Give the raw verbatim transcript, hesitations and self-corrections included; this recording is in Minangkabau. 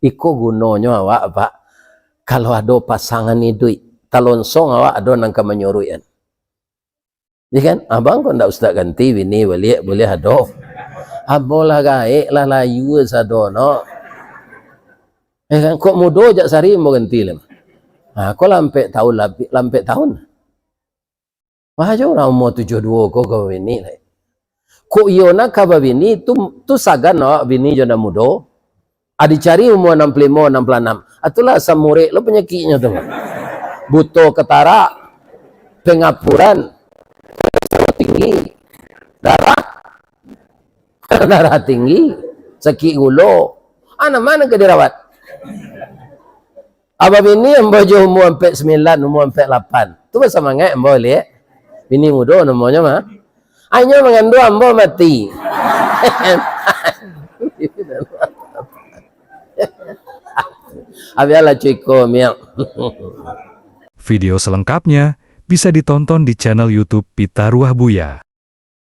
Iko gunonyo awak, Pak, kalau ado pasangan iduik, talonsong awak ado nan ka manyuruikan. Ya kan? Abang kok ndak usah ganti bini baliak, buliah ado. Ambo lah gaek, lah layu sado no. Ya kan? Kok mudo jak sari ambo ganti lah. Ha, kok lah ampek tahun labiah, lah ampek tahun. Wah, jo urang umua tujuah duo ko ka babini lai. Kok iyo nak ka babini tu, tu sagan awak bini jo nan mudo. Ah, dicari umua anam puluah limo, anam puluah anam. Ah, itulah asam urat lo panyakiknyo tu. Buto katarak, pangapuran, kolesterol tinggi, darah, darah tinggi, sakik gulo. Ah, nan ma nan ka dirawat? Abah bini ambo jo umua ampek sambilan, umua ampek lapan. Tu basamangaik ambo liak. Bini mudo namonyo mah. Inyo manganduang ambo mati. Abialah cuko, miak. Video selengkapnya bisa ditonton di channel YouTube Pitaruah Buya.